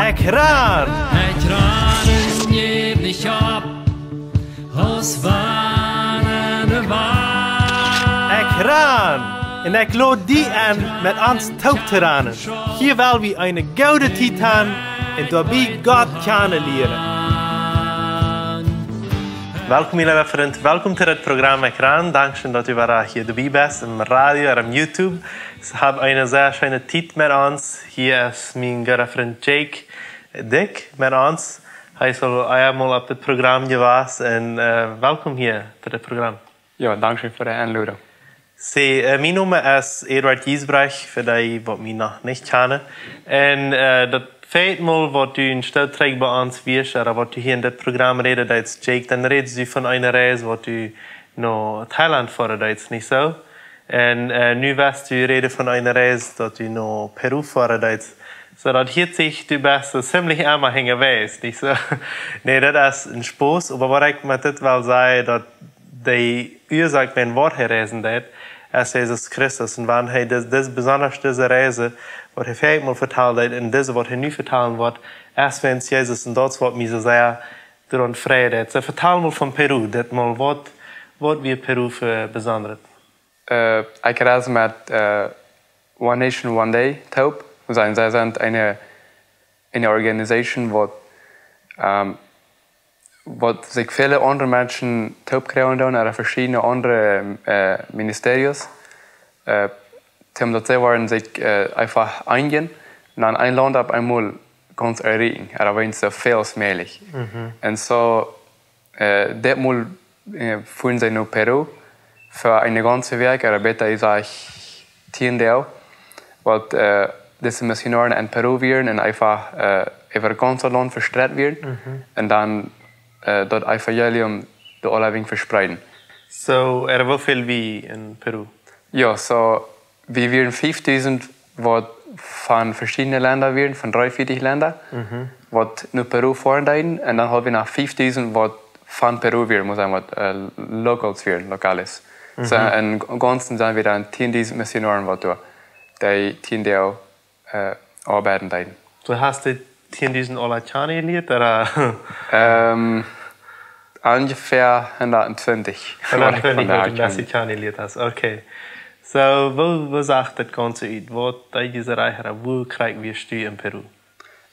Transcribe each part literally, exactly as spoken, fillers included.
Ekjran! Ekjran, jäw nich opp, aus wann de Wand. Ekjran! Un ekj lod die enn, met ons toop to ranen. Hia well wie eene goode Tiet han un doabie Gott kjanen lieren. Welkom, mien leewa Frint. Welkom to daut Programm Ekjran. Dankscheen, daut du wada hia doabie best, em Radio ooda em YouTube. Hab eene sea scheene Tiet met ons. Hia es mien gooda Frint Jake Dyck met ons. Hee es aul eemol opp daut Programm jewast un, äh, welkom hia to daut Programm. Jo, dankscheen fa de Enlodunk. See, äh, mien Nomen es Eduard Giesbrecht, fa dee waut mie noch nich kjanen. Un, äh, daut ieeschte Mol waut du een Stoot trigj bie ons wieescht, ooda waut du hia en dit Programm räden deetst, Jake, dan rädst du von eene Reis waut du no Thailand foaren deetst, nich soo? Un, äh, nu wurscht du räden von eene Reis daut du no Peru foaren deetst. Soo daut hieet sikj, du best soo ziemlich emma unjawäajes, nich soo? Nä, daut es een Spos, oba waut ekj met dit well sajen, daut de Uasoak, wäajen waut hee reisen deed, es Jesus Christus. Un wan hee dis, dis besonda dise Reis, waut hee väl mol vetalt haft, un dise, waut hee nu vetalen woat, es wäajen Jesus. Un daut es waut mie soo sea doaraun freit. Soo, vetal mol von Peru, dit Mol, waut, waut wia Peru fa besondaret? Äh, ekj reis met, äh, One Nation, One Day toop. Wie sent, see sent eene, eene Organisation, waut, ähm, waut sikj väle aundre Menschen toop kjrieen doonen, ut veschiedne aundre, äh, Ministerios, äh, toom daut see wudden sikj, äh, eefach eenen un dan een Launt opp eemol gaunz erreichen, ooda weens soo väl aus mäajlich. Mhm. Un soo, äh, dit Mol, äh, fuaren see no Peru fa eene gaunze Wäakj, ooda bäta jesajcht tieen Doag, waut, äh, dise Missionoaren en Peru wieren un eefach, äh, äwa daut gaunze Launt vestreit wieren. Mhm. Un dan, äh, daut Evangelium doa aulawäajen vespreeden. Soo, äa woo väl wia en Peru? Jo, soo, wie wieren fiefdusent, waut von veschiedne Lenda wieren, von dreeunvieetich Lenda, mhm, waut no Peru foaren deeden. Un dan haud wie noch fiefdusent, waut von Peru wieren, mott sajen, waut, äh, Locals wieren, Locales. Soo, mhm, em Gaunzen sent wie dan tieen dusent Missionoaren, waut doa, dee tieen Doag, äh, oabeiden deeden. Soo, hast du tieen dusent aula kjanen jelieet, ooda? Ähm, onjefäa hundatentwintich. Hundatentwintich, waut du kjanen jelieet hast, okay. Soo, woo, woo sach daut Gaunze ut? Waut deed jie soo rajcht, woo krakjt wieescht du en Peru?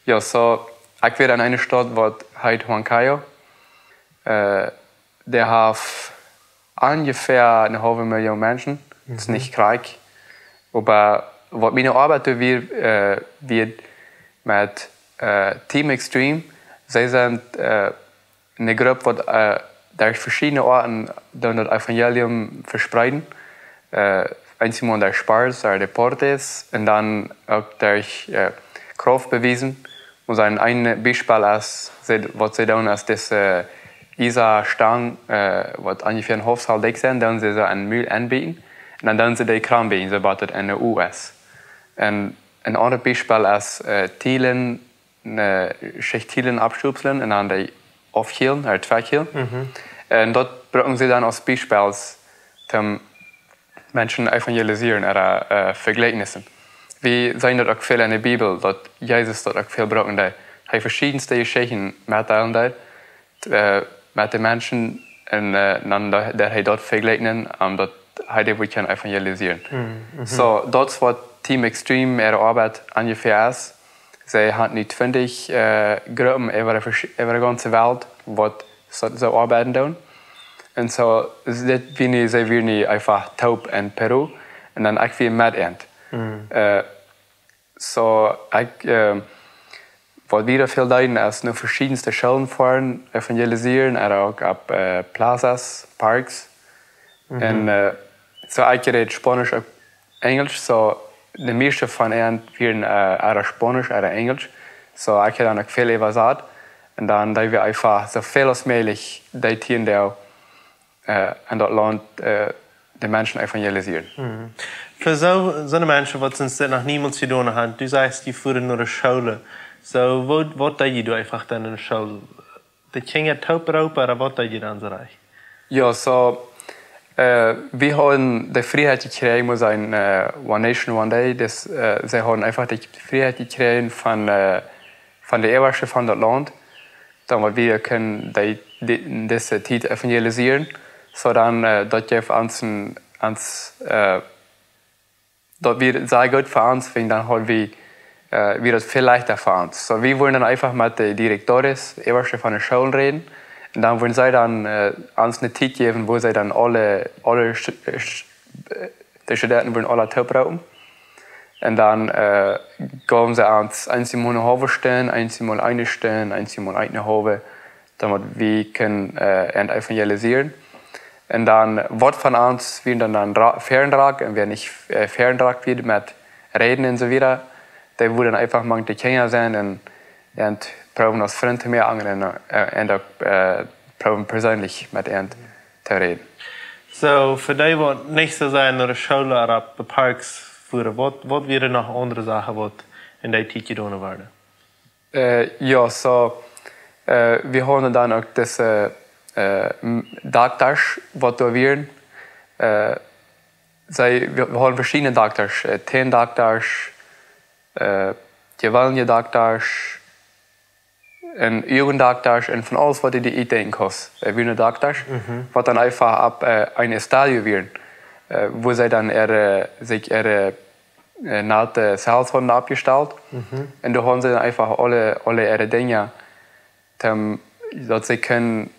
Jo, soo, ekj wia en eene Staut, waut heet Huancayo. Äh, dee haft onjefäa eene haulwe Million Menschen. Daut es, mhm, nich krakjt. Oba waut miene Oabeit doa wia, äh, wia met, äh, Team Extreme. See sent, äh, eene Grupp, waut, äh, derch veschiedne Oaten dan daut Evangelium vespreeden. Äh, eenjemol derch Sports ooda Deportes un dan uk derch, äh, Krauftbewiesen. Mott sajen, een Biespel es, see, waut see doonen, es dise, äh, Iesastang, äh, waut onjefäa een haulf Zoll dikj sent, doonen see soo en Mul enbieten. Un dan doonen see dee kramp bieten, soo daut et en de U S. Un een aundret Biespel es, äh, Tielen, eene Schicht Tielen aufstupseln un dan dee aufhielen, ooda tweihielen. Mhm. Un daut brucken see dan aus Biespels, om Menschen evangelisieren ooda, äh, Vejlikjnisen. Wie seenen daut uk väl en de Bibel, daut Jesus daut uk väl brucken deed. Hee haft veschiedne Jeschichten metdeelen deed, äh, met de Menschen un, äh, dan deed, deed hee daut vejlikjen, om daut hee dee wudd kjennen evangelisieren. Mhm, mhm. Soo, daut es waut Team Extreme äare Oabeit onjefäa es. See haben nu twintich, äh, Gruppen äwa de, äwa de gaunze Welt, waut soo, soo oabeiden doonen. Un soo, dit wia nu, see wieren nu eefach toop en Peru. Un dan ekj wia met an. Mhm. Äh, soo, ekj, äh, waut wie väl deeden, es no veschiedne Schoolen foaren, evangelisieren, ooda uk opp, äh, Plazas, Parks. Mhm. Un, äh, soo, ekj räd Spaunisch uk Enjlisch, soo de mieeschte von an wieren, äh, ooda Spaunisch ooda Enjlisch. Soo, ekj haud dan uk väl äwasat. Un dan deeden wie eefach soo väl aus mäajlich dee tieen Doag, äh, en daut Launt, äh, de Menschen evangelisieren. Mhm. Fa soo, soone Menschen, waut sent daut noch niemols jedonen haben, du sajchst, dee fuaren no de School. Soo, waut, waut deed jie doa eefach dan en de School? De Kjinja toop roopen, ooda waut deed jie dan soo rajcht? Jo, soo, äh, wie haben de Frieheit jekjräajen, mott sajen, äh, One Nation, One Day. Daut, äh, see haben eefach de Frieheit jekjräajen von, äh, von de Äwarsche von daut Launt, dan waut wie kjennen dee, dee, dise Tiet evangelisieren, soo dan, äh, daut jeft ons een, ons, äh, daut wia sea goot fa ons, wiels dan haud wie, äh, wia daut väl leichta fa ons. Soo, wie wudden dan eefach met de Direktores, Äwarsche von de Schoolen räden, un dan wudden see dan, äh, ons eene Tiet jäwen, wua see dan aule, aule Sch-, Sch-, äh, de Studenten wudden aule tooproopen. Un dan, äh, jeewen see ons eent mol eene haulwe Stund, eent mol eene Stund, eent mol eene haulwe, dan waut wie kjennen, äh, an evangelisieren. Un dan, äh, waut von ons, wie dan, dan ra-, fäaren rakjen un wäa nich, äh, fäaren rakjen wia met räden un soo wieda, dee wudden eefach mank de Kjinja sennen un, un proowen aus Frind to moaken un, äh, un uk, äh, proowen perseenlich met an to räden. Soo, fa dee waut nich soo sea no de School ooda opp de Parks fuaren, waut, waut wieren noch aundre Sachen waut en dee Tiet jedonen worden? Äh, jo, soo, äh, wie hauden dan uk dise, äh, m-, Doktasch, waut doa wieren. Äh, see, wie, wie hauden veschiedne Doktasch, äh, Tändoktasch, äh, Jewelnjedoktasch, un Uagendoktasch, un von aules, waut du die utdenkjen kaust. Äh, wie een Doktasch, waut dan eefach opp, äh, een Estadio wieren, äh, wua see dan äare, sikj äare, äh, nate Zells hauden oppjestalt. Un doa hauden see dan eefach aule, aule äare Dinja, toom, daut see kjennen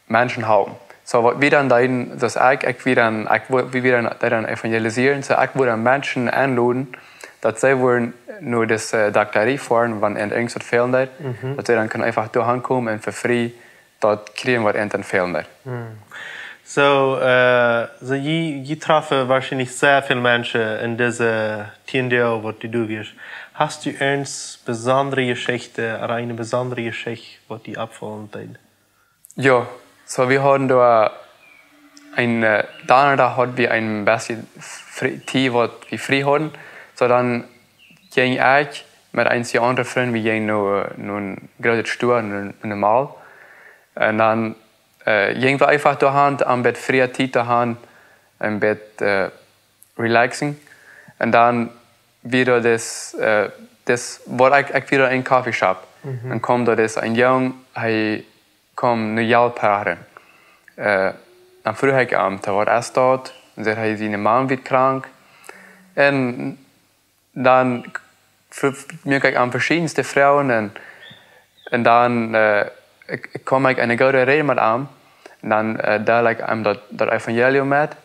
Menschen halpen. Soo, waut wie dan deeden, daut ekj, ekj wia dan, ekj wu-, wie wia dan, deed dan evangelisieren, soo ekj wudd dan Menschen enloden, daut see wudden no dise, äh, Doktarie foaren, wan an irjent waut fälen deed, daut see dan kunnen eefach doa hankomen un fa frie daut kjrieen, waut an dan fälen deed. Soo, äh, soo jie, jie troffen woarschienlich sea väl Menschen en dise tieen Doag, waut du doa wieescht. Hast du eene besondre Jeschicht, ooda eene besondre Jeschicht, waut die oppfaulen deed? Jo, soo wie hauden doa een, äh, Donnadach haud wie een bät frie, Tiet, waut wie frie hauden. Soo dan jinkj ekj met eenje aundre Frind, wie jinjen no, no een grootet Store, no, no een Mall. Un dan, äh, jinjen wie eefach doa han, een bät frie Tiet doa han, een bät, äh, relaxing. Un dan wia doa dis, äh, dis, waut ekj, ekj wia doa en een Coffeeshop. Un kjeem doa dis een Jung, hee kjeem no Jelt prachen. Äh, dan fruach ekj am, waut es daut? Un säd hee, siene Mam wia krank. Un dan f-, muak ekj am veschiedenste Froagen un, un dan, äh, ekj, ekj kjeem ekj en eene goode Räd met am. Un dan, äh, deeld ekj am daut, daut Evangelium met,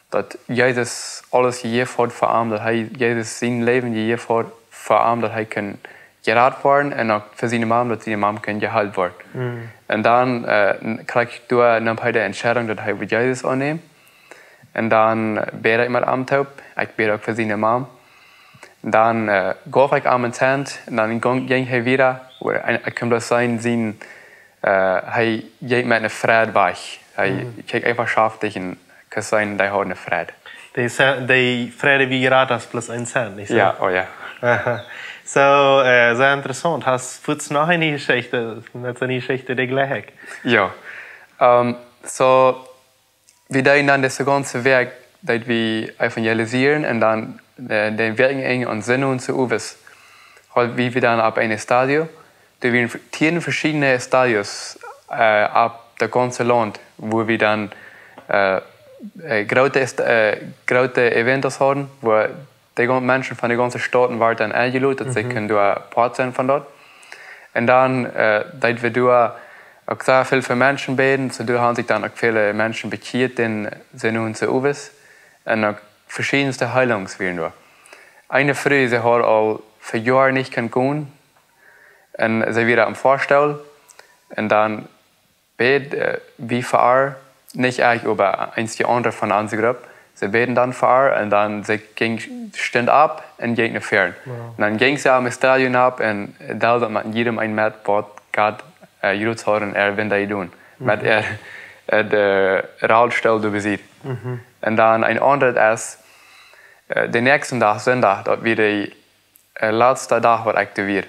daut Jesus aules jejäft haud fa am, daut hee Jesus sien Läwen jejäft haud fa am, daut hee kunn jerat woaren un uk fa siene Mam, daut siene Mam kunn jeheelt woaren. Un dan, äh, n-, kjrieech ekj doa, neem hee de Entscheidunk, daut hee wudd Jesus aunnämen. Un dan bäd ekj met am toop. Ekj bäd uk fa siene Mam. Dan, äh, jeef ekj am eene Haunt. Un dan jinkj, jinkj hee wieda. Ooda, ekj kunn bloos seenen, sien, äh, hee jinkj met eene Freid wajch. Hee kjikjt eefach schaftich un kunn seenen, dee haud eene Freid. Dee Se-, dee Freid wia jrata aus bloos een Haunt, nich soo? Jo, oh jo. Aha. Soo, äh, sea interessaunt. Hast fuaz noch eene Jeschicht, met soone Jeschicht, dee jlikj? Jo. Ähm, soo, wie deeden dan dise gaunze Wäakj, deed wie evangelisieren un dan, äh, dän Wäakjenenj un Sindach un soo owes, haud wie, wie dan opp een Estadio. Doa wieren tieen veschiedne Estadios, äh, opp daut gaunze Launt, wua wie dan, äh, äh, groote Est-, äh, groote Eventos hauden, wua de gaun-, Menschen von de gaunze Stooten wieren dan enjelot, daut see kunnen doa Poat sennen von daut. Un dan, äh, deed wie doa uk sea väl fa Menschen bäden, soo doa haben sikj dan uk väle Menschen bekjieet, dän Sindach un soo owes. Un uk veschiedenste Heilungs wieren doa. Eene Fru, see haud aul fa Joaren nich kunt gonen, un see wia aum Foastool, un dan bäd, äh, wie fa äa, nich ekj, oba eenje aundre von onse Grupp. See bäden dan fa äa un dan see jinkj, stunt opp un jinkj no väaren. Wow. Un dan jinkj see aum Estadio nopp un deeld daut met jiedem eenen met, waut Gott, äh, jrods haud un äa wia jedonen. Met äa, äh, de Rollstool doa besied. Un dan een aundret es, äh, dän näakjsten Dach, Sindach, daut wia de äh, latsta Dach waut ekj doa wia.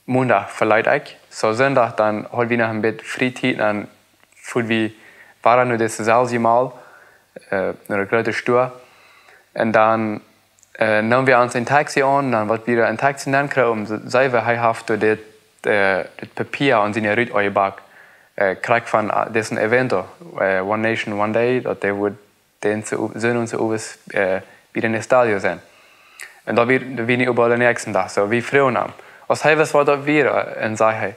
Mondach veleet ekj. Soo Sindach dan haud wie noch een bät frie Tiet, dan fuaren wie wieda no dise selwje Mall, äh, no daut groote Store. Un dan, äh, neemen wie ons een Taxi aun, dan waut wie een Taxi neemen kjrieejen, om se-, säden wie, hee haft doa dit, äh, daut Papia aun siene Rut aunjebakt, äh, krakjt von, äh, disen Evento, äh, One Nation, One Day, daut dee wudd dän Soo-, Sindach un Sooowes, äh, bie dän Estadio sennen. Un daut wia, daut wia nich oba dän näakjsten Dach, soo, wie fruagen am, aus hee wist, waut daut wia, un säd hee: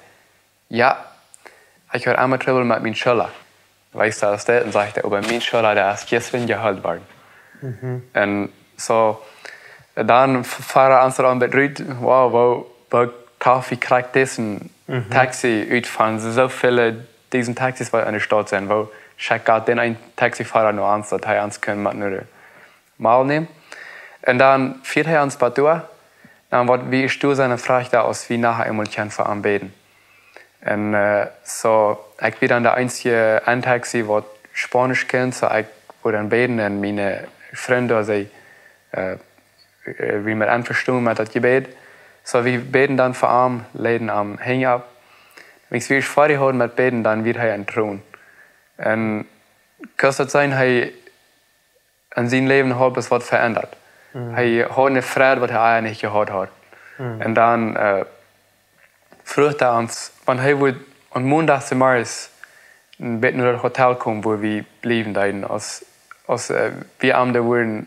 "Jo, ekj hab emma Trubbel met miene Schulla." Wees du daut? Un sajcht hee: "Oba miene Schulla, dee es jistren jeheelt worden." Un soo, dan f-, foaren wie ons dan met Rut, wow, woo, woo tough, wie krakjt disen Taxi ut von soo väle dusent Taxis, waut enne Staut sent, woo schekjt Gott dän eenen Taxifoara no ons, daut hee ons kunn met no de Mall nämen. Un dan fieed hee ons bat doa. Dan, waut wie stoa sent, un fruach hee, aus wie nohäa eemol kjennen fa am bäden. Un, äh, soo, ekj wia dan de eensje enne Taxi, waut Spaunisch kunn, soo ekj wudd dan bäden un miene Frind, see, äh, äh, wia met envestonen met daut Jebäd. Soo, wie bäden dan fa am, leiden am Henj opp. Wan wie foadich wieren met bäden, dan wort hee entronen. Un kaust daut seenen, hee en sien Läwen haud waut veendat. Hee haud eene Freid, waut hee ea nich jehaut haud. Un dan, äh, fruach hee ons, wan hee wudd aun Mondach zemorjes een bät no daut Hotel komen, wua wie bliewen deeden, aus, aus, äh, wie am doa wudden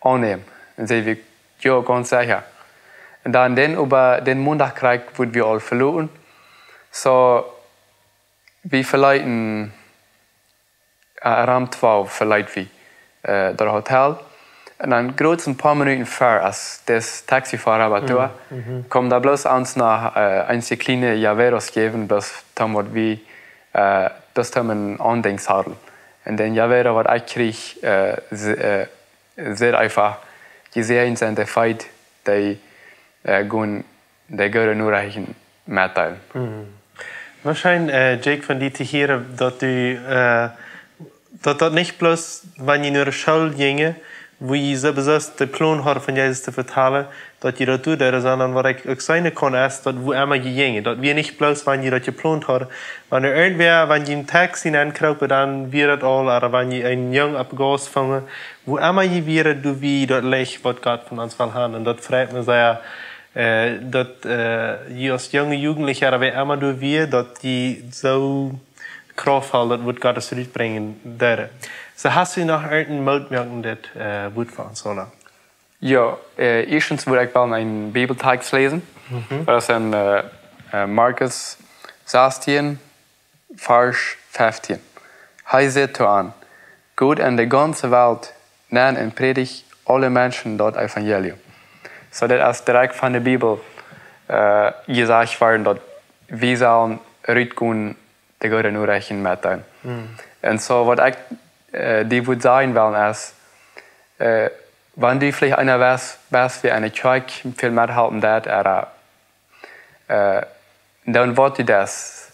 aunnämen. Un säd wie: "Jo, gaunz secha." Un dan, dan oba dän Mondach krakjt wudden wie aul veloten. Soo, wie veleeten, äh, rom twalw veleet wie, äh, daut Hotel. Un dan krakjt een poa Minuten ver, aus de Taxifoara bat doa, kjeem doa bloos ons noch, äh, eenje kjliene llaveros jäwen, bloos toom waut wie, äh, bloos toom een aundinj sadeln. Un dän llavero, waut ekj kjrieech, äh, s-, äh, säd eefach: "Jesäajent sent de Feet, dee, äh, gonen de goode Norechten metdeelen." Waut scheen, äh, Jake, von die to hieren, daut du, äh, daut daut nich bloos, wan jie no de School jinjen, wua jie sowieso dän Plon hauden, von Jesus to vetalen, daut jie daut doonen, sonda waut ekj uk seenen kunn, es, daut wua emma jie jinjen, daut wia nich bloos, wan jie daut jeplont hauden. Wan irjentwäa, wan jie em Taxi nenkropen, dan wia daut aul, ooda wan jie eenen Jung opp Gauss fungen, wua emma jie wieren, doa wia daut Licht, waut Gott von ons well haben. Un daut freit mie sea, äh, daut, äh, jie aus junge Jugendliche, ooda wäa emma doa wia, daut jie soo Krauft haben, daut Wuat Gottes rutbrinjen deeden. Soo, hast du noch irjent een mootmoakendet, äh, Wuat fa ons, Ola? Jo, äh, ieeschtens wudd ekj wellen eenen Bibeltext läsen. Daut es enn, äh, äh, Markus sastieen, Varsch feftieen. Hee säd to an: "Got enn de gaunze Welt nenn un prädicht aule Menschen daut Evangelium." Soo, daut es direkt von de Bibel, äh, jesajcht worden, daut wie sellen rutgonen, de goode Norechten metdeelen. Un soo, waut ekj, äh, die wudd sajen wellen es, äh, wan du veleicht eena best, best, waut enne Kjoakj väl methalpen deit, ooda, äh, dan waut du deist,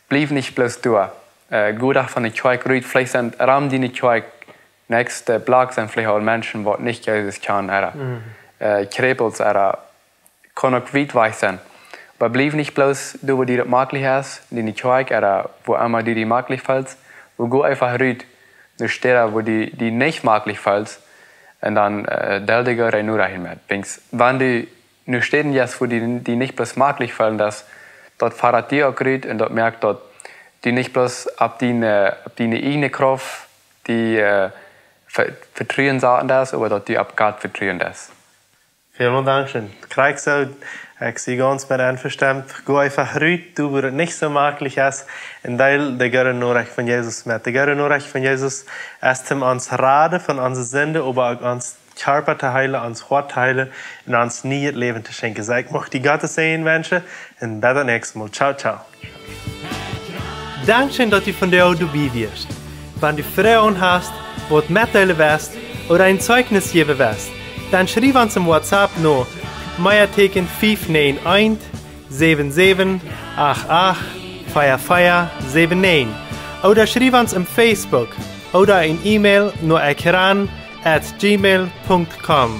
bliew nich bloos doa. Äh, go doch von de Kjoakj rut, veleicht sent rom diene Kjoakj, näakjste Block sent veleicht aul Menschen, waut nich Jesus kjanen, ooda, äh, Kjrepels, ooda kaun uk wiet wajch sennen. Oba bliew nich bloos doa, wua die daut mäajlich es, diene Kjoakj, ooda wua emma du die mäajlich feelst, oba go eefach rut, no Städen, wua du die nich mäajlich feelst, un dan, äh, deel de goode Norechten met. Wiels, wan du no Städen jeist, wua du die nich bloos mäajlich feelst, daut, daut fodat die uk rut un daut moakt, daut du nich bloos opp diene, opp diene ieejne Krauft die, äh, ve-, vetruen saten deist, oba daut du opp Gott vetruen deist. Välmol dankscheen. Krakjt soo, ekj sie gaunz met envestonen. Go eefach rut, doa wua daut nich soo mäajlich es, un deel de goode Norecht von Jesus met. De goode Norecht von Jesus es, om ons raden von onse Sinden, oba uk ons Kjarpa to heelen, ons Hoat to heelen un ons nieet Läwen to schenkjen. Soo, ekj mucht die Gottes Säajen wenschen un bat daut näakjste Mol. Ciao, ciao. Dankscheen, daut du vondoag doabie wieescht. Wan du Froagen hast, waut metdeelen west ooda een Zeichnis jäwen west, dan schriew ons em WhatsApp no Meateken fief näajen eent, säwen säwen acht acht, vea vea säwen näajen, ooda schriew ons em Facebook ooda een E-Mail no ekran at gmail punkt com.